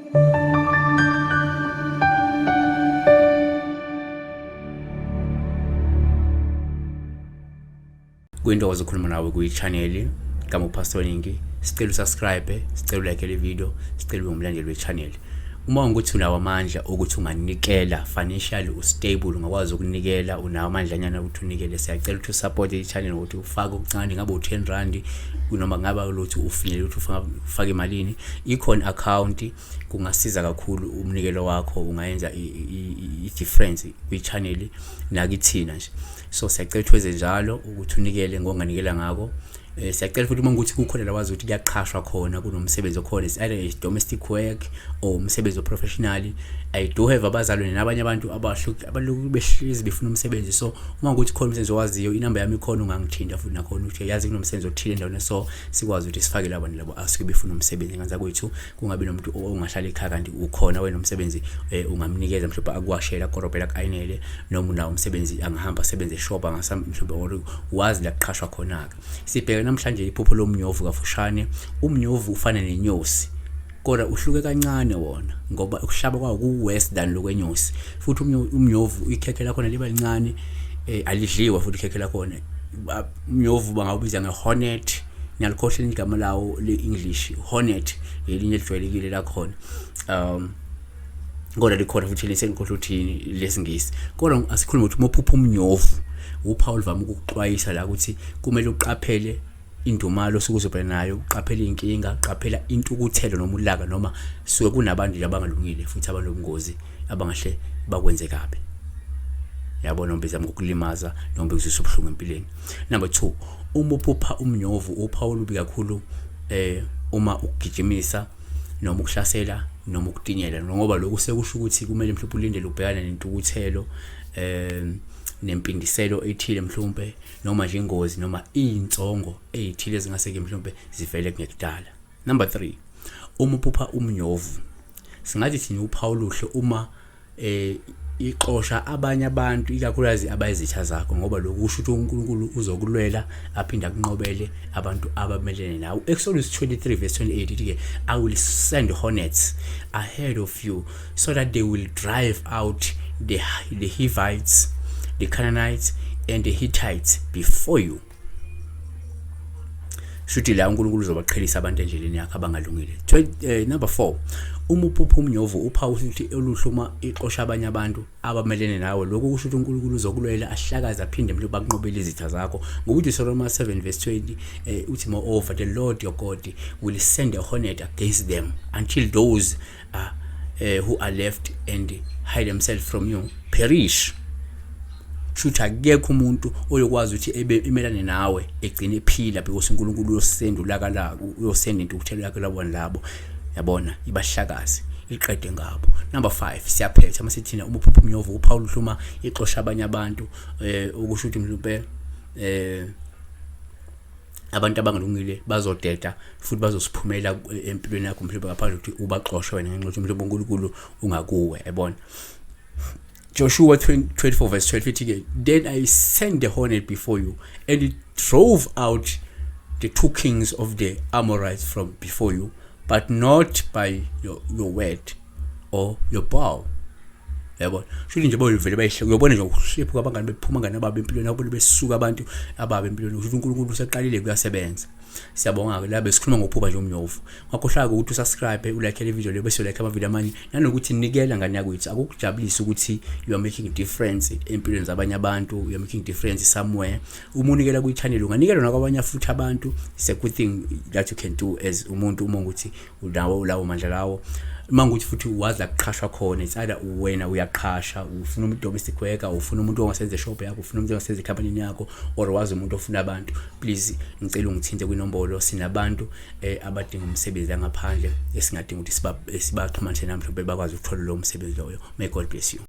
Kuyintokozo ukukhuluma nawe kwi-channel kama uPastor Ningi. Sicela usubscribe, sicela ulike le video, sicela ube ngumlandeli we-channel. Uma ukuthi unawo amandla ukuthi unganikela financially, ustable, ungakwazi ukunikela, unawo amandlanyana ukuthi unikele, siyacela ukuthi usupport i-channel ngokuthi ufake okuncane, ngabe u-10 rand noma ngaba ukuthi ufinyelele ukuthi ufake imalini, ikhona account, kungasiza kakhulu. Umnikelo wakho ungayenza i-difference kwi-channel nakithina nje. So siyacela ukuthi wenze njalo, ukuthi unikele ngonganikela ngako. Siyacela futhi uma ukuthi kukhona la wazi ukuthi kuyaqhashwa khona, kunomsebenzi okhona, it's either a domestic work or umsebenzi oprofessional. I do have abazalwane nabanye abantu abalokhu behlezi befuna umsebenzi. So uma ukuthi khona umsebenzi owaziyo, inamba yami ikhona, ungangithinta futhi nakhona ukuthi yazi kunomsebenzi othile endaweni, so sikwazi ukuthi sifake labo labo asuke befuna umsebenzi. Ngenza kwethu kungabi nomuntu ongahlala ekhaya kanti ukhona wena umsebenzi, ungamnikeza mhlawumbe akuwashela, akorobhela, akayinele, noma unawo umsebenzi angahamba asebenze eshop, angasamhlawumbe or wazi la kuqhashwa khona-ke. Sibheke namhlanje iphupho lomnyovu kafushane. Umnyovu ufana nenyosi kodwa uhluke kancane wona, ngoba ukuhlaba kwawo ku-worse than lokwenyosi. Futhi umnyovu ikhekhe lakhona liba lincane, alidliwa futhi ikhekhe lakhona. Umnyovu bangawubiza nge-hornet, ngiyalikhohlwa igama lawo le-English, hornet elinye elijwayelekile lakhona, kodwa likhona futhi lesengikhohlwa ukuthi lesiNgisi. Kodwa asikhulume ukuthi uma uphupha umnyovu, uphawu oluvame ukukuxwayisa la ukuthi kumele uqaphele indumalo osuke uzobhekana nayo, uqaphele iy'nkinga, qaphela intukuthelo noma ulaka, noma suke kunabantu nje abangalungile futhi abanobungozi abangahle bakwenze kabi, yabo, noma bezama ukukulimaza noma bekuzwisa ubuhlungu empilweni. Number 2, uma uphupha umnyovu, uphawu olubi kakhulu uma ukugijimisa noma ukuhlasela noma ukutinyela, ngoba lokhu sekusho ukuthi kumele mhlawumbe ulindele ubhekane nentukuthelo, nempindiselo ethile mhlawumbe, noma nje ingozi noma iy'nsongo ey'thile ezingase-ke mhlawumbe zivele kungekudala. Number 3, uma uphupha umnyovu, singathi thina uphawu oluhle uma ixosha abanye abantu, ikakhulukazi abayizitha zakho, ngoba lokhu kusho ukuthi uNkulunkulu uzokulwela aphinde akunqobele abantu abamelene nawe. Exodus 23 verse 28 ithi-ke, "I will send hornets ahead of you so that they will drive out the Hivites, the Canaanites and the Hittites before you." Shuthi la uNkulunkulu uzobaqhelisa abantu endleleni yakhe abangalungile. Number 4, uma uphupha umnyovu, uphawu ukuthi oluhle uma ixosha abanye abantu abamelene nawe. Lokhu kusho ukuthi uNkulunkulu uzokulwela, ahlakaze, aphinde mhlawumbe bakunqobele izitha zakho, ngokuthi Deuteronomy 7 verse 20 uthi, "Moreover, the Lord your God will send a hornet against them until those who are left and hide themselves from you perish." Shuthi akekho umuntu oyokwazi ukuthi ebe imelane nawe egcine ephila, because uNkulunkulu uyosenda ulaka lakhe, uyosenda intukuthelo yakhe labona labo, yabona, ibahlakaze, iqede ngabo. Number 5, siyaphetha masithina uma uphupha umnyovu, uphawu oluhle uma ixosha abanye abantu, ukusho ukuthi mhlawumbe abantu abangalungile bazodeda futhi bazosiphumela empilweni yakho mhlawumbe ngaphandle ukuthi ubaxoshe wena, ngenxa yokuthi mhlawumbe uNkulunkulu ungakuwe, yabona. Joshua 24 verse 12 ithi-ke, "Then I sent the hornet before you, and it drove out the two kings of the Amorites from before you, but not by your word or your bow." Yabona, shuthi nje boyivele bayihle, uyobona nje ukuhlephuka abangani bephuma ngani ababi empilweni yabo, besuka abantu ababi empilweni, kusho ukuthi uNkulunkulu useqalile kuyasebenza. Siyabonga-ke la besikhuluma ngokuphupha nje umnyovu. Ngakhohlwa-ke ukuthi usubscribe, ulike le video le, bese ulike amavidiyo amanye, nanokuthi nikela ngane yakwethu. Akukujabulisi ukuthi you are making a difference empilweni zabanye abantu, you are making difference somewhere. Uma unikela kwi-channel, unganikela nakwabanye futhi abantu. It's a good thing that you can do as umuntu uma ukuthi unawo lawo mandla lawo. Uma ngukuthi futhi wazi la kuqhashwa khona, it's either wena uyaqhasha, ufuna umuntu domestic worker, ufuna umuntu ongasenza eshop yakho, ufuna umuntu ongasenza ecompany yakho, or wazi umuntu ofuna abantu, please ngicela ungithinte kwinombolo. Sinabantu abadinga umsebenzi angaphandle esingadinga ukuthi sibaxhumanise nami, mhlawumbe bakwazi ukuthola lowo msebenzi loyo. May God bless you.